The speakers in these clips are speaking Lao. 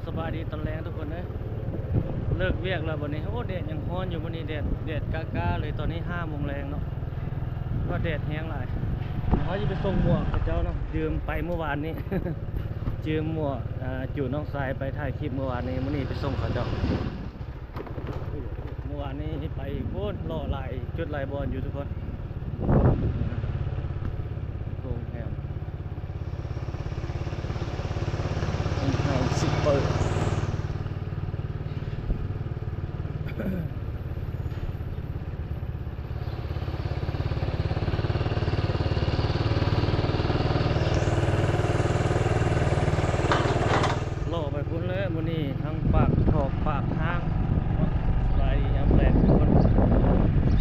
ສະບາຍດີຕອນແລງທຸກຄົນເອີຍ ເລີກວຽກແລ້ວບັດນີ້. ໂອ້ ແດດຍັງຮ້ອນຢູ່ ມື້ນີ້ແດດ ແດດກາໆເລີຍ. ຕອນນີ້ຫ້າໂມງແລງເນາະ ກໍແດດແຮງຫຼາຍ. ເຮົາຊິໄປສົ່ງໝວກເຂົາເຈົ້າເນາະ ຢືມໄປມື້ວານນີ້ ຢືມໝວກ ອາ ຈູນ້ອງຊາຍໄປຖ່າຍຄລິບມື້ວານນີ້ ມື້ນີ້ໄປສົ່ງເຂົາເຈົ້າ. ມື້ວານນີ້ໄປພຸ້ນ ເລາະຫຼາຍຈຸດຫຼາຍບ່ອນຢູ່ທຸກຄົນ. ໂຮງແຮມ ໂຮງແຮມຊິເປີດ ເລາະໄປພຸ້ນແຫຼະມື້ນີ້ ທັງປາກທອກປາກທາງ. ສະບາຍດີຍາມແລງທຸກຄົນ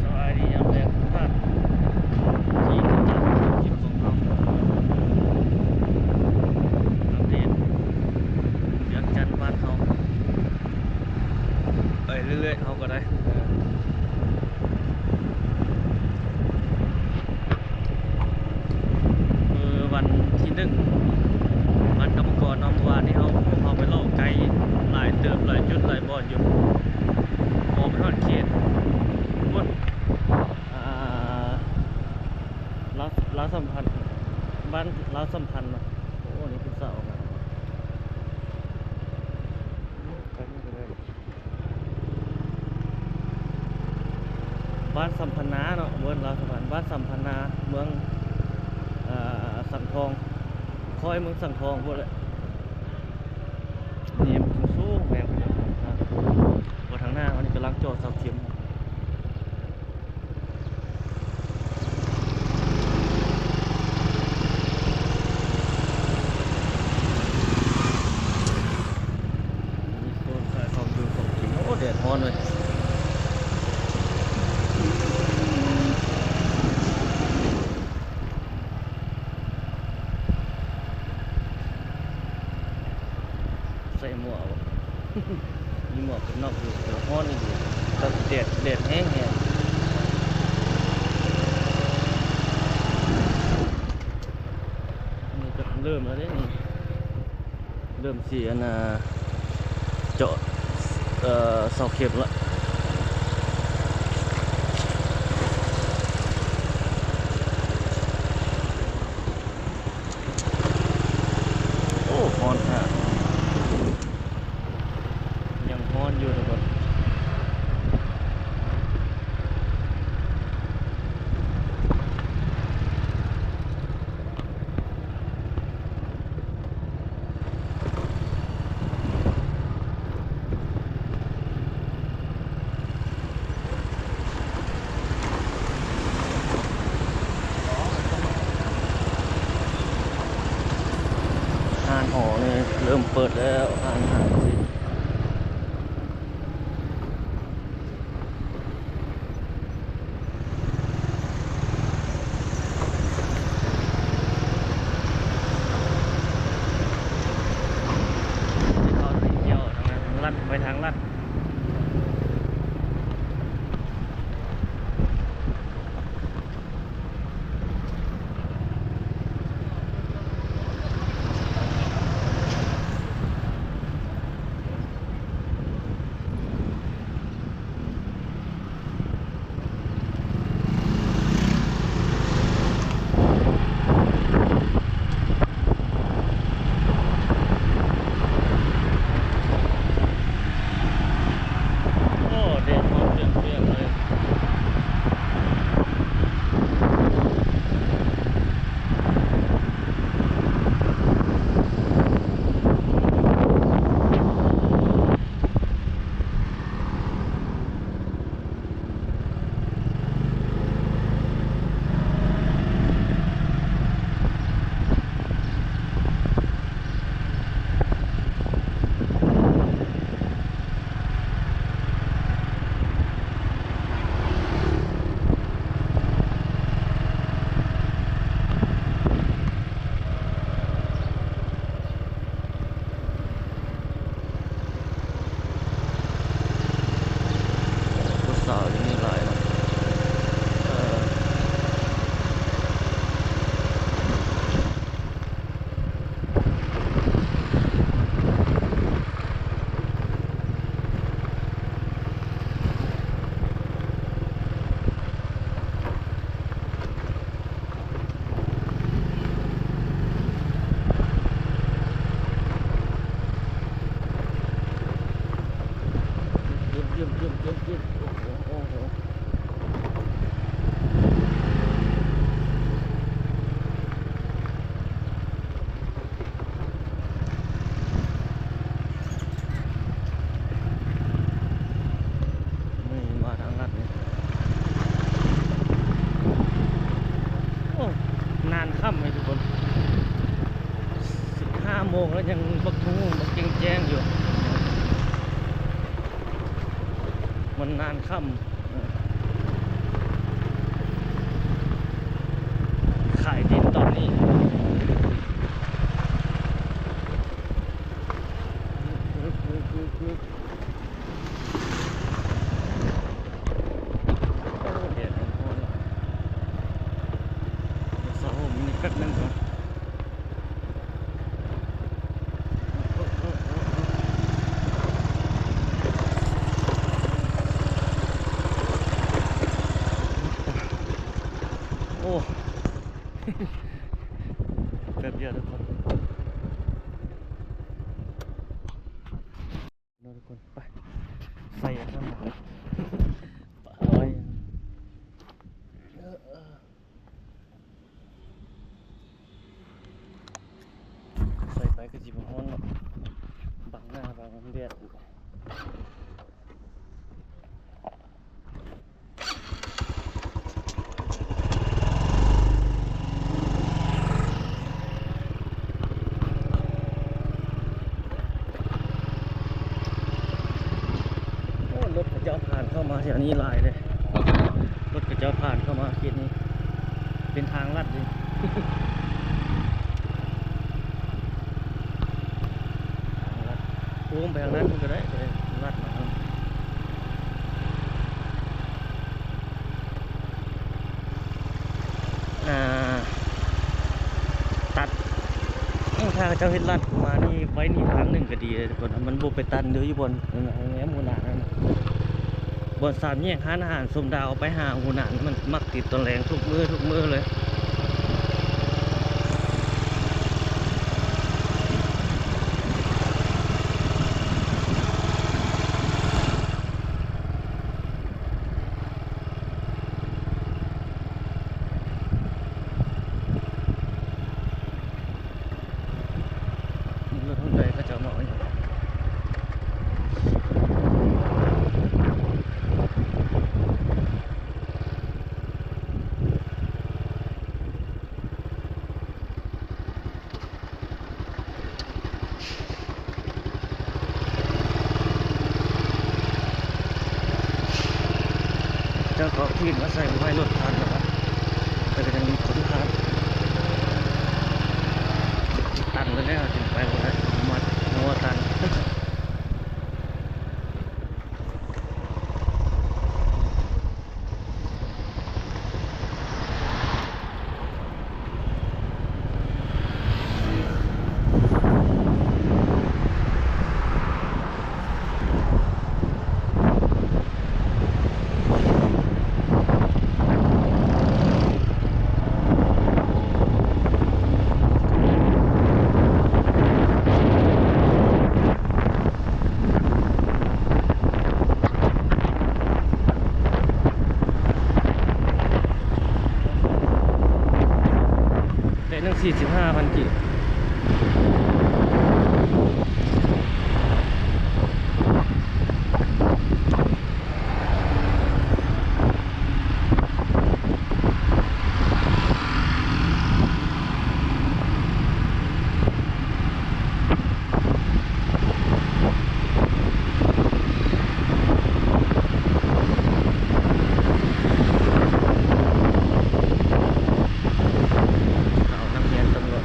ສະບາຍດີຍາມແລງທຸກທ່ານທີ່ຕິດຕາມຊົມຄລິບຂອງເຮົາ. ອັບເດດວຽງຈັນບ້ານເຮົາ ໄປເລື້ອຍໆ ເຮົາກໍໄດ້ ມື້ວັນທີໜຶ່ງ ວັນກຳມະກອນເນາະ ມື້ວານນີ້ເຮົາ ພວກເຮົາໄປເລາະໄກຫຼາຍເຕີບ ຫຼາຍຈຸດຫຼາຍບ່ອນຢູ່ ອອກໄປຮອດເຂດພຸ້ນ ອ່າ ລາວ ລາວສຳພັນ ບ້ານລາວສຳພັນເນາະ. ໂອ້ ນີ້ເປັນສາວງາມ ໄປນີ້ກໍໄດ້. ບ້ານສຳພັນນາເນາະ ເມືອງລາວສຳພັນ ບ້ານສຳພັນນາ ເມືອງ ເອີ ສັງທອງ ຄ້ອຍເມືອງສັງທອງພຸ້ນແຫຼະ. ນີ້ມັນສູງໆ ແມ່ນບໍ່ ທາງໜ້າເຮົານີ້ກຳລັງເຈາະເສົາເຂັມ. ມີໂຊນຂາຍຂອງຢູ່ຂອງກິນ. ໂອ້ ແດດຮ້ອນເວີຍ ໃສ່ໝວກ ມີໝວກກັນນັອກຢູ່ ແຕ່ຮ້ອນອີ່ຫຼີ ແຕ່ແດດ ແດດແຮງແຮງ. ອັນນີ້ກໍເລີ່ມແລ້ວເດ້ນີ້ ເລີ່ມຊິອັນນ່າ ເຈາະ ເອີ ເສົາເຂັມລະ. ໂອ້ ຮ້ອນຂະໜາດ ຍັງຮ້ອນຢູ່ທຸກຄົນ. ຮ້ານຫໍນີ້ເລີ່ມເປີດແລ້ວ ຮ້ານອາຫານຈີນ. ເຂົ້າທາງລັດ ໄປທາງລັດ. ໂ ໂມງແລ້ວຍັງບັກຫຸ່ງບັກແຈ້ງໆຢູ່ ມັນນານຄ່ຳ. ຂາຍດິນຕອນນີ້. ໂອ້ ແດດຮ້ອນໆ ເອົາຜ້າຫົ່ມນີ້ແປັບໜຶ່ງກ່ອນ. ໂອ້ ແປັບດຽວທຸກຄົນ ເນາະທຸກຄົນ ໄປ ໃສ່ອັນນັ້ນ ປາລອຍ ເອີ ເອີ ໃສ່ໄປຄືຊິບໍ່ຮ້ອນເນາະ ບັງໜ້າບັງແດດ. ໂອ້ ລົດເຂົາເຈົ້າຜ່ານເຂົ້າມາແຖວນີ້ຫຼາຍເດ້ ລົດເຂົາເຈົ້າຜ່ານເຂົ້າມາເຂດນີ້ ເປັນທາງລັດເດ້ ທາງລັດ ໂຄ້ງໄປທາງນັ້ນກໍໄດ້ ລັດມາ ອ່າ ຕັດ ຖ້າເຂົາເຈົ້າເຮັດລັດມານີ້ ໄວ້ນີ້ທາງໜຶ່ງກໍດີເດ້ທຸກຄົນ ມັນບໍ່ໄປຕັນເດີ ຢູ່ບ່ອນແນມຫົວໜ້ານັ້ນ ບ່ອນສາມແຍກຮ້ານອາຫານຊົມດາວ ໄປຫາຫົວໜ້ານັ້ນ ມັນມັກຕິດຕອນແລງທຸກມື້ ທຸກມື້ເລີຍ. ລົດຮອນໄດເຂົາເຈົ້າມາເອົາຫຍັງ? ເຈົ້າຂອງທີ່ມາໃສ່ ບໍ່ໃຫ້ລົດຜ່ານແລ້ວ ແຕ່ກໍຍັງມີຄົນຜ່ານ ຕັນແລ້ວ ຈຶ່ງໄປບໍ່ໄດ້ ມັດຫົວຕັນ. ໄດ້ໜຶ່ງ ສີ່ສິບຫ້າພັນກີບ. ເອົານັກຮຽນຕຳຫຼວດ.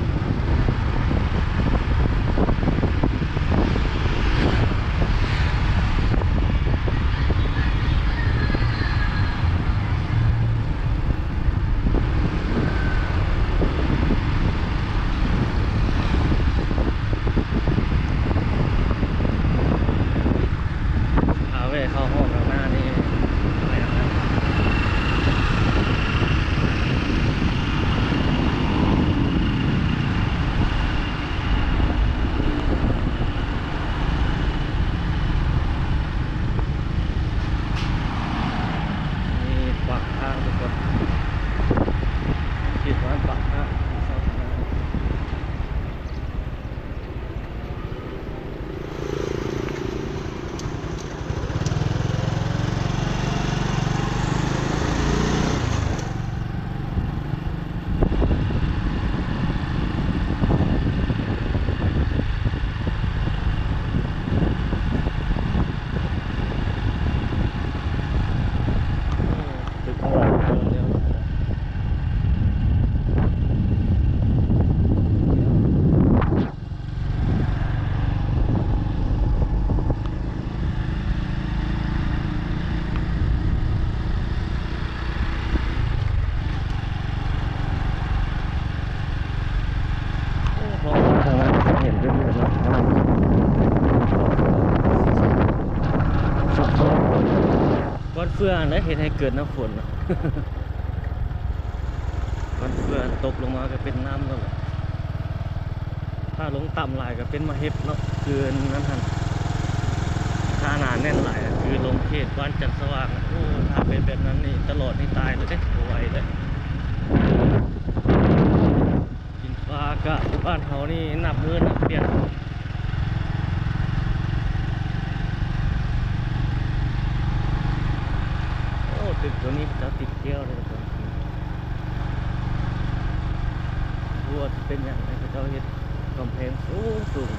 ເຟືອຫັ້ນແຫຼະເຮັດໃຫ້ເກີດນ້ຳຝົນເນາະ. ມັນເຟືອຕົກລົງມາກໍເປັນນ້ຳແລ້ວແຫຼະ. ຖ້າລົງຕ່ຳຫຼາຍກໍເປັນມະເຫັບເນາະ ຄືນັ້ນຫັ້ນ. ຖ້າໜາແໜ້ນຫຼາຍກໍຄືລົງເຂດບ້ານຈັນສະຫວ່າງ. ໂອ້ ຖ້າເປັນແບບນັ້ນນີ້ຕະຫຼອດນີ້ຕາຍເລີຍເດ້ ບໍ່ໄຫວເດ້. ກິນປາກະຢູ່ບ້ານເຮົານີ້ນັບມື້ນັບເດືອນ. ໂອ້ ຕຶກຕົວນີ້ເຂົາເຈົ້າຕິດແກ້ວເດ້ທຸກຄົນ. ບໍ່ຮູ້ວ່າຊິເປັນຫຍັງໃຫ້ເຂົາເຈົ້າເຮັດກຳແພງສູງໆ.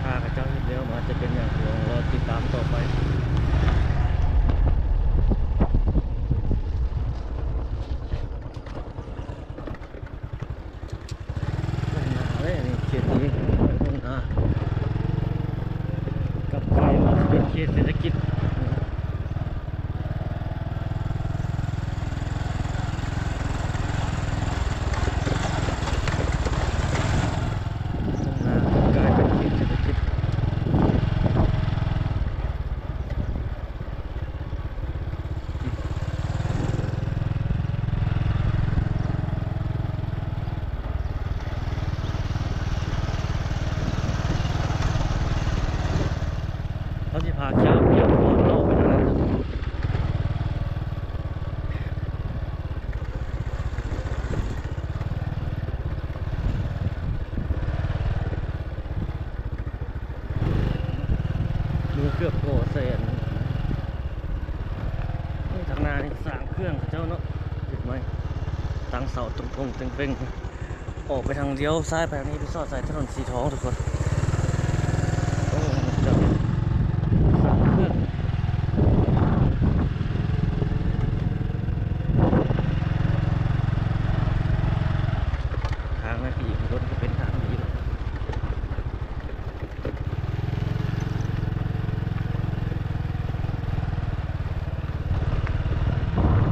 ຖ້າເຂົາເຈົ້າເຮັດແລ້ວມັນຈະເປັນຫຍັງ ລອງລໍຕິດຕາມຕໍ່ໄປ. ທົ່ງນາເດ້ນີ້ ເຂດນີ້ເປັນທົ່ງນາ ກັບໄປມັນເປັນເຂດເສດຖະກິດ. ທົ່ງນາກາຍເປັນເຂດເສດຖະກິດ. ເຂົາຊິພາຂ້າມ ຂ້າມເລາະໄປທາງນັ້ນ. ມີເກືອບພໍແສນ. ໂອ້ຍ ທາງໜ້ານີ້ສ້າງເຄື່ອງເຂົາເຈົ້າເນາະ ເຮັດໃໝ່ ຕັ້ງເສົາຕົງໆເຕັງໆ. ອອກໄປທາງ ລ້ຽວຊ້າຍໄປທາງນີ້ ໄປຊອດໃສ່ຖະໜົນສີທອງທຸກຄົນ. ໂອ້ ເຈົ້າ ສາມເຄື່ອງ ທາງໃນທີ່ລົດກໍເປັນທາງດີ.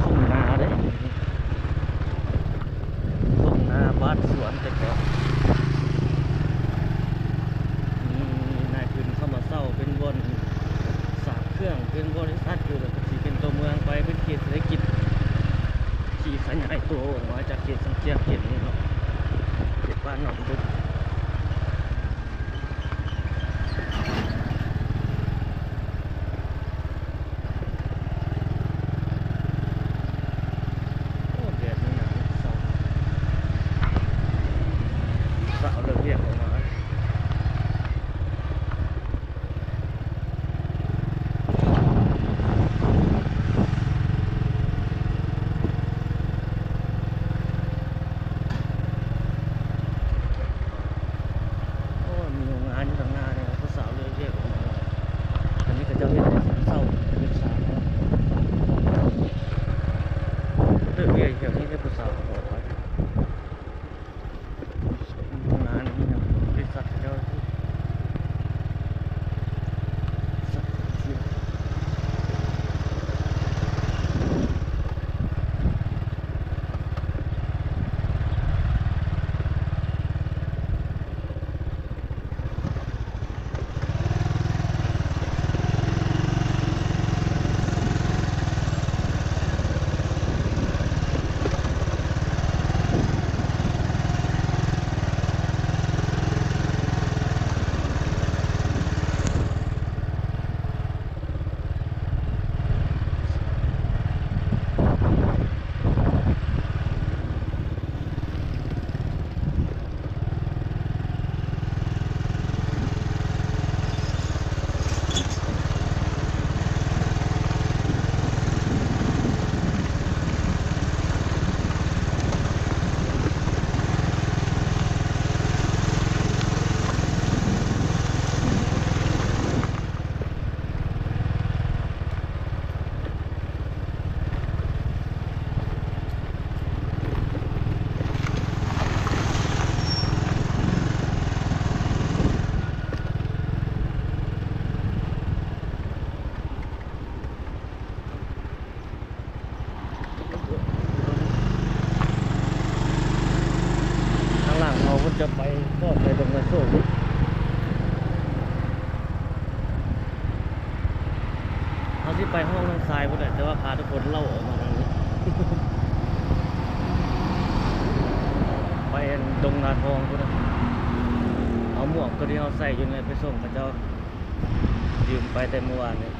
ທົ່ງນາເດ້ ທົ່ງນາບ້ານສວນແຕ່ກ່ອນ. ມີນາຍທຶນເຂົ້າມາເຊົ່າເປັນບ່ອນສ້າງເຄື່ອງ ເປັນບໍລິສັດຢູ່ ແລ້ວກໍຊິເປັນຕົວເມືອງໄປ ເປັນເຂດເສດຖະກິດທີ່ຂະຫຍາຍຕົວອອກມາຈາກເຂດຊາງຈຽງເຂດນີ້ເນາະ ເຂດບ້ານໜອງດຶກ. ໂອ້ ແດດນີ້ໜາວ ເຊົາ ເຊົາເລີກວຽກອອກມາ. ໂອ້ຍ ມີໂຮງງານຢູ່ທາງໜ້ານີ້ ຜູ້ສາວເລີກວຽກອອກມາ. ອັນນີ້ເຂົາເຈົ້າເຮັດເຊົາເປັນສາວເນາະ ເລີກວຽກແຖວນີ້ເດ້ ຜູ້ສາວກໍບໍ່ໄປ. ໂຮງງານນີ້ນະ ບໍລິສັດເຂົາເຈົ້າ ທາງຫຼັງເຮົາເພິ່ນຈະໄປ ກໍໄປເບິ່ງນາໂຊກ. ໄປຫ້ອງນ້ອງຊາຍພຸ້ນແຫຼະ ແຕ່ວ່າພາທຸກຄົນເລົ່າອອກມາທາງນີ້ ໄປອັນດົງນາທອງພຸ້ນນະ. ເອົາໝວກຕົວທີ່ເຮົາໃສ່ຢູ່ນີ້ໄປສົ່ງເຂົາເຈົ້າ ຢືມໄປແຕ່ມື້ວານນີ້.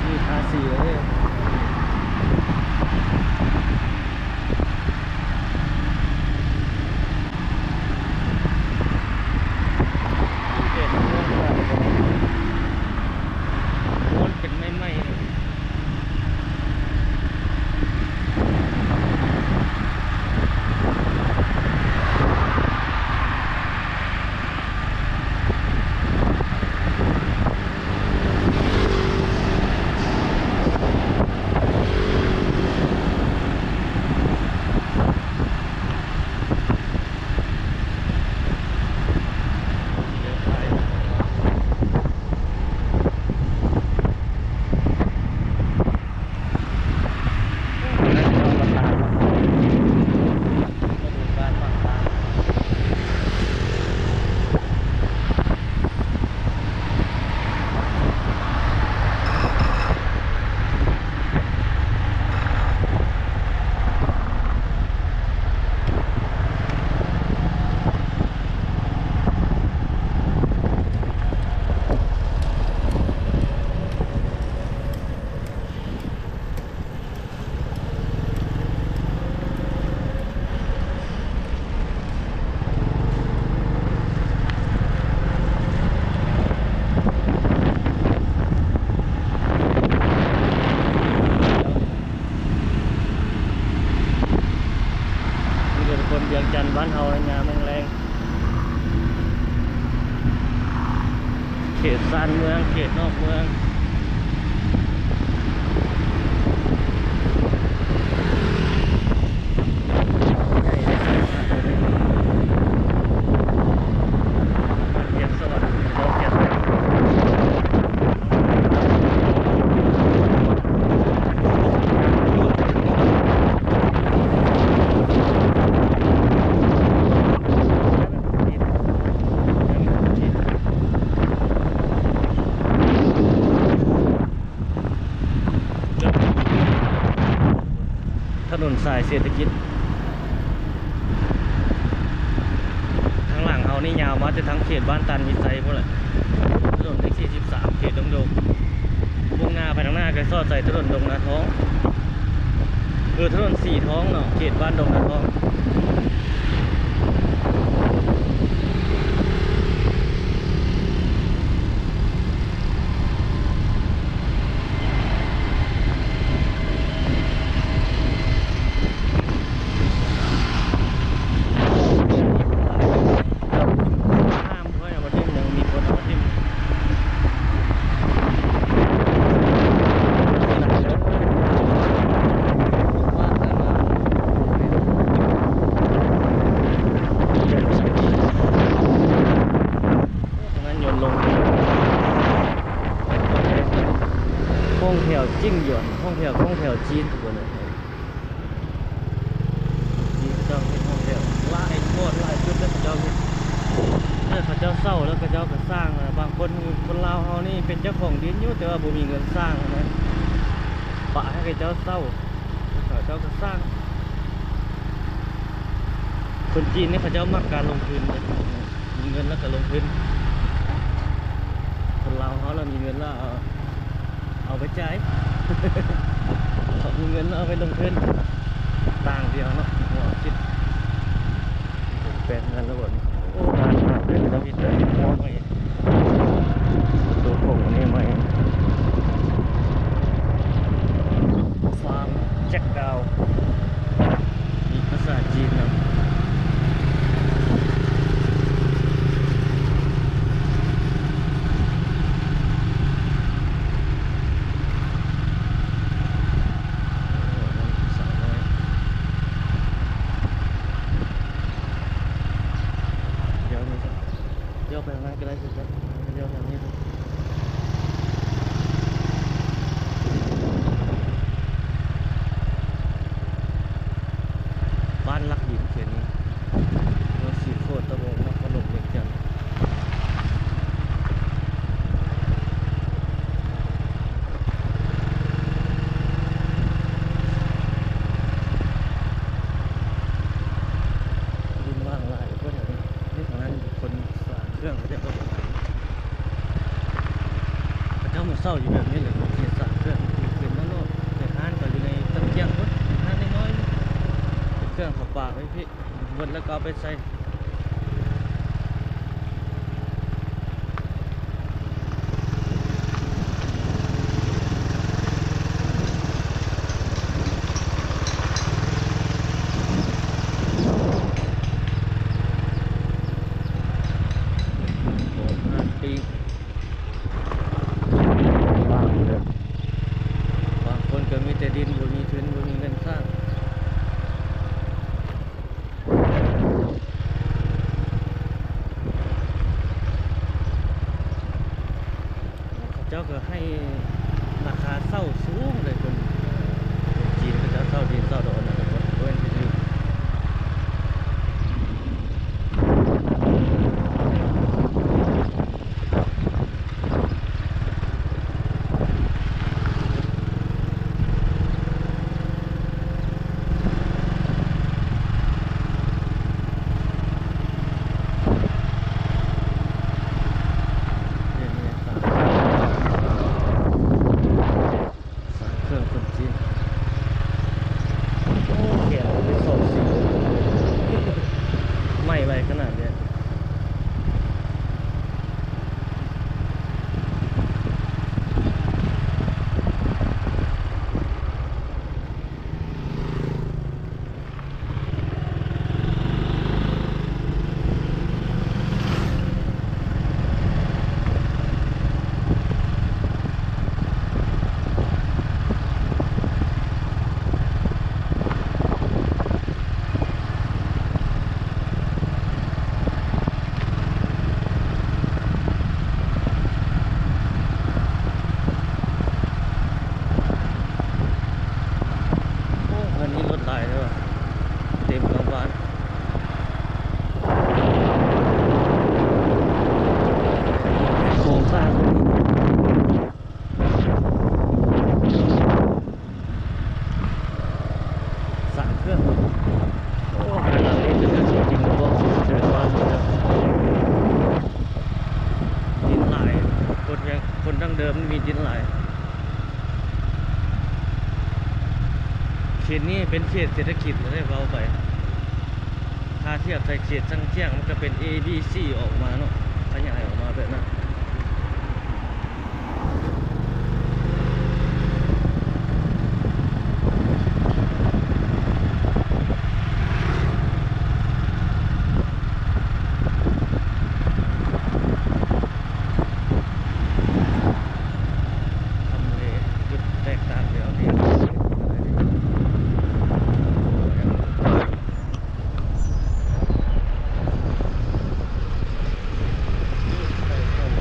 ນີ້ທາສີເລີຍ. ເປັນມ້ວນ ມ້ວນເປັນໄມ້ໆ ມີແຕ່ຄົນວຽງຈັນບ້ານເຮົາຍາມແລງໆ. ເຂດຊານເມືອງ ເຂດນອກເມືອງ. ຖະໜົນສາຍເສດຖະກິດ ທາງຫຼັງເຮົານີ້ຍາວມາແຕ່ທາງເຂດບ້ານຕັນວິໄຊພຸ້ນແຫຼະ ຖະໜົນເລກສີ່ສິບສາມ ເຂດດົງໂດກ ມຸ່ງໜ້າໄປທາງໜ້າກໍສອດໃສ່ຖະໜົນດົງນາທອງ ເອີ ຖະໜົນສີທອງເນາະ ເຂດບ້ານດົງນາທອງ. ເ ຫ້ອງແຖວຈິ້ງຢວນ ຫ້ອງແຖວ ຫ້ອງແຖວຈີນ ທຸກຄົນເອີຍ. ຈີນເຂົາເຈົ້າເຮັດຫ້ອງແຖວຫຼາຍບ່ອນຫຼາຍຈຸດເລີຍ ເຂົາເຈົ້າເຮັດ ເອີ ເຂົາເຈົ້າເຊົ່າ ແລ້ວເຂົາເຈົ້າກໍສ້າງ. ບາງຄົນ ຄົນລາວເຮົານີ້ເປັນເຈົ້າຂອງດິນຢູ່ ແຕ່ວ່າບໍ່ມີເງິນສ້າງນະ ປະໃຫ້ເຂົາເຈົ້າເຊົ່າ ເຂົາເຈົ້າກໍສ້າງ. ຄົນຈີນນີ້ເຂົາເຈົ້າມັກການລົງທຶນເດ້ ມີເງິນແລ້ວກໍລົງທຶນ. ຄົນລາວເຮົາລະມີເງິນແລ້ວ ເອົາໄປຈ່າຍ ເຂົາມີເງິນເອົາໄປລົງທຶນ ຕ່າງດຽວເນາະ ຫົວຄິດ. ແປດເຮືອນແລ້ວບໍ່ນີ້? ໂອ້ ງາມໆເດ້ ເຂົາເຈົ້າເຮັດເຮືອນໃໝ່ ປະຕູໂຂງນີ້ໃໝ່ ຟາມແຈັກດາວ ມີພາສາຈີນນຳ. ດຽວນີ້ ດຽວໄປທາງນັ້ນກໍໄດ້ຄືກັນ ດຽວທາງນີ້ ບ້ານຫຼັກດິນເຂດນີ້ ເມືອງສີໂຄດ ຕະບົນນະຄອນຫຼວງວຽງຈັນ. ດິນວ່າງຫຼາຍ ເພາະແຖວນີ້ ນີ້ທາງນັ້ນຄົນສານເຄື່ອງເຂົາເຈົ້າກໍ ເຂົາເຈົ້າມາເຊົ່າຢູ່ແບບນີ້ແຫຼະ ເຂົາຊິສານເຄື່ອງ ຄືເປັນນອກໆ ແຕ່ຮ້ານກໍຢູ່ໃນຕະກຽງພຸ້ນ ຮ້ານນ້ອຍໆ ເປັນເຄື່ອງເຂົ້າປາກໄວ້ພີ້ ເບິດແລ້ວກໍເອົາໄປໃສ່ ໂອ້ ຮ້ານປີ້ງ ບາງຄົນກໍມີແຕ່ດິນ ບໍ່ມີທຶນ ບໍ່ມີເງິນສ້າງ. ເຂົາເຈົ້າກໍໃຫ້ລາຄາເຊົ່າສູງເລີຍ ຄົນຈີນເຂົາເຈົ້າເຊົ່າດິນເຊົ່າດອນນະ ບໍ່ແມ່ນຖືກ. ສານເຄື່ອງຄົນຈີນ ໂອ້ ແຂນເປັນສອງສີ ໄໝ້ໄວຂະໜາດເດ. ໂອ້ ເຮືອນນີ້ລົດຫຼາຍເດີ ເຕັມກາງບ້ານ ໂຄງສ້າງ ສາມເຄື່ອງ ໂອ້ ເຮືອນຫຼັງນີ້ເປັນເຮືອນຕົວຈິງບໍ່? ເດີນມາເລີຍ ດິນຫຼາຍ ຄົນຍັງ ຄົນດັ້ງເດີມມີດິນຫຼາຍ. ເຂດນີ້ເປັນເຂດເສດຖະກິດເລີຍເວົ້າໄປ ຖ້າທຽບໃສ່ເຂດຊາງຈຽງ ມັນກໍເປັນ A B C ອອກມາເນາະ ຂະຫຍາຍອອກມາແບບນັ້ນ. ທຳເລຈຸດແຕກຕ່າງແລ້ວນີ້ ໃສ່ເຄື່ອງ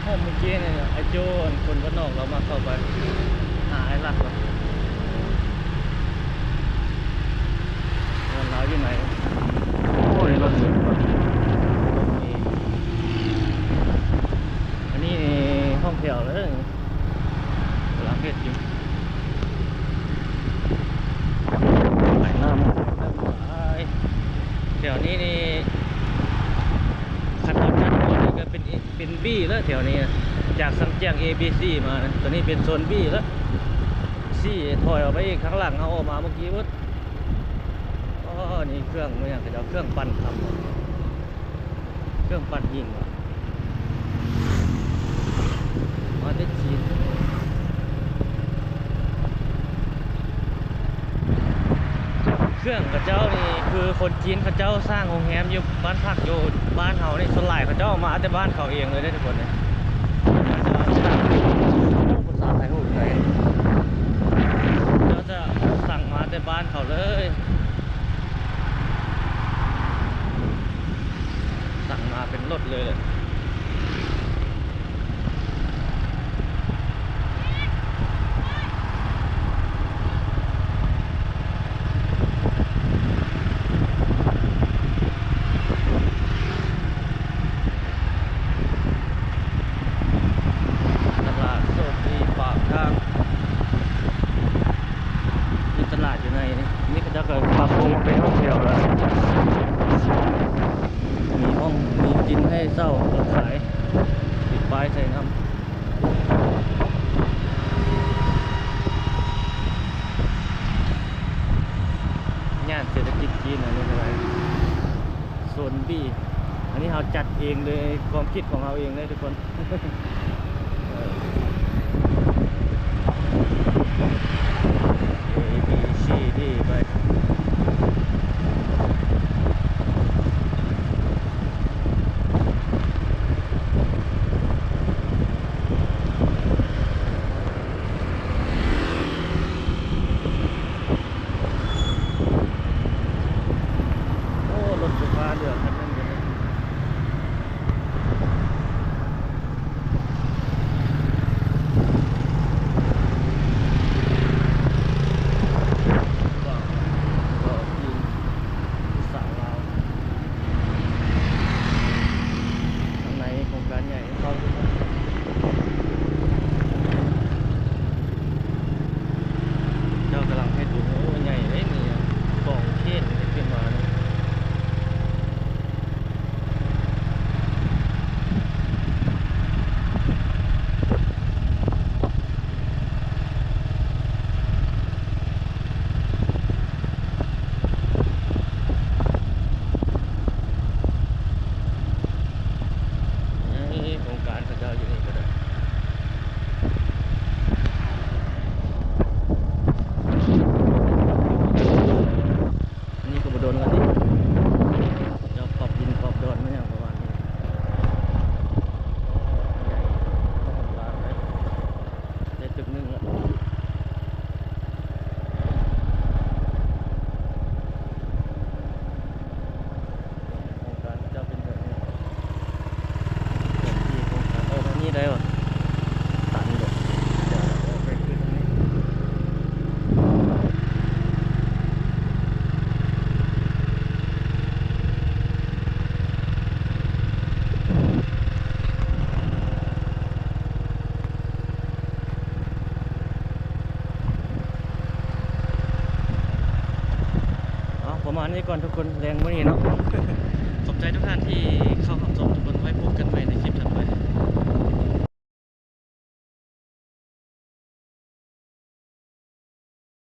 ເມື່ອກີ້ນີ້ ໄອ້ໂຈ້ ຄົນບ້ານນອກ ລາວມາເຂົ້າໄປຫາອ້າຍລັກ ເພິ່ນວ່າລາວຢູ່ໃນ ໂອ້ຍ ລົດເມ ລົດເມ ອັນນີ້ຫ້ອງແຖວເລີຍ ກຳລັງເຮັດຢູ່ ຂາຍນ້ຳ ແຖວນີ້ນີ້ ຄັນເອົາຈັດໝົດນີ້ກໍເປັນ ເປັນບີແລ້ວແຖວນີ້ ຈາກສັງແຈ້ງ ເອ ບີ ຊີ ມານະ ຕອນນີ້ເປັນໂຊນບີແລ້ວ ຊີຖອຍອອກໄປອີກ ທາງຫຼັງເຮົາອອກມາເມື່ອກີ້ພຸ້ນ. ອໍ ນີ້ເຄື່ອງແມ່ນຫຍັງ ເຂົາເຈົ້າເຄື່ອງປັ່ນຄຳ ເຄື່ອງປັ່ນຫີນ ມາແຕ່ຈີນ ເຄື່ອງເຂົາເຈົ້ານີ້ ຄືຄົນຈີນເຂົາເຈົ້າສ້າງໂຮງແຮມຢູ່ບ້ານພັກ ຢູ່ບ້ານເຮົານີ້ ສ່ວນຫຼາຍເຂົາເຈົ້າເອົາມາແຕ່ບ້ານເຂົາເອງເລີຍເດ້ທຸກຄົນເດ້ ມາຈາກຕ່າງປະເທດ ໂອ້ ພາສາໄທຮູ້ໄດ້ ເຂົາເຈົ້າຈະສັ່ງມາແຕ່ບ້ານເຂົາເລີຍ. ສັ່ງມາເປັນລົດເລີຍແຫຼະ ຕະຫຼາດໂຊກດີປາກທາງ. ມີຕະຫຼາດຢູ່ໃນນີ້ ນີ້ເຂົາເຈົ້າກໍປັບປຸງເປັນໂຮງແຖວແລ້ວ ມີຫ້ອງ ມີກິນໃຫ້ເຊົ່າ ໃຫ້ຂາຍ ຕິດປ້າຍໃສ່ນຳ ຍ່ານເສດຖະກິດຈີນ ອັນນີ້ກໍໄດ້ ໂຊນບີ ອັນນີ້ເຮົາຈັດເອງໂດຍຄວາມຄິດຂອງເຮົາເອງເລີຍທຸກຄົນ. ເອີ ເອ ບີ ຊີ ດີ ໄປ ໂອ້ ລົດໄຟຟ້າເຫຼືອຄັນໜຶ່ງຢູ່ນີ້ ວ້າວ ຫຼໍ່ຈີນ ຜູ້ສາວລາວ ຂ້າງໃນໂຄງການໃຫຍ່ ເຂົາເຈົ້າກຳລັງເຮັດຢູ່ ໂອ້ ໃຫຍ່ເດ້ນີ້ ກອງເຄນເຮັດຂຶ້ນມານີ້ ຍັງມີໂຄງການເຂົາເຈົ້າຢູ່ນີ້ກໍໄດ້ ອັນນີ້ກໍບໍ່ດົນແລ້ວນີ້ ເຈົ້າປັບດິນປັບດອນມາຫຍັງປະມານນີ້ ໃຫຍ່ ບໍ່ທຳມະດາເດ້ ໄດ້ຕຶກໜຶ່ງແລ້ວ. ໂຄງການເຂົາເຈົ້າເປັນແບບນີ້ ແຜນທີ່ໂຄງການ ເອີ ທາງນີ້ໄດ້ຫວາ ຕັນເດ ດຽວອອກໄປຄືນທາງນີ້ ເອົາ ປະມານນີ້ກ່ອນທຸກຄົນ ແລງມື້ນີ້ເນາະ ຂອບໃຈທຸກທ່ານທີ່ເຂົ້າຮັບຊົມທຸກຄົນ ໄວ້ພົບກັນໃໝ່ໃນຄລິບຖັດໄປ.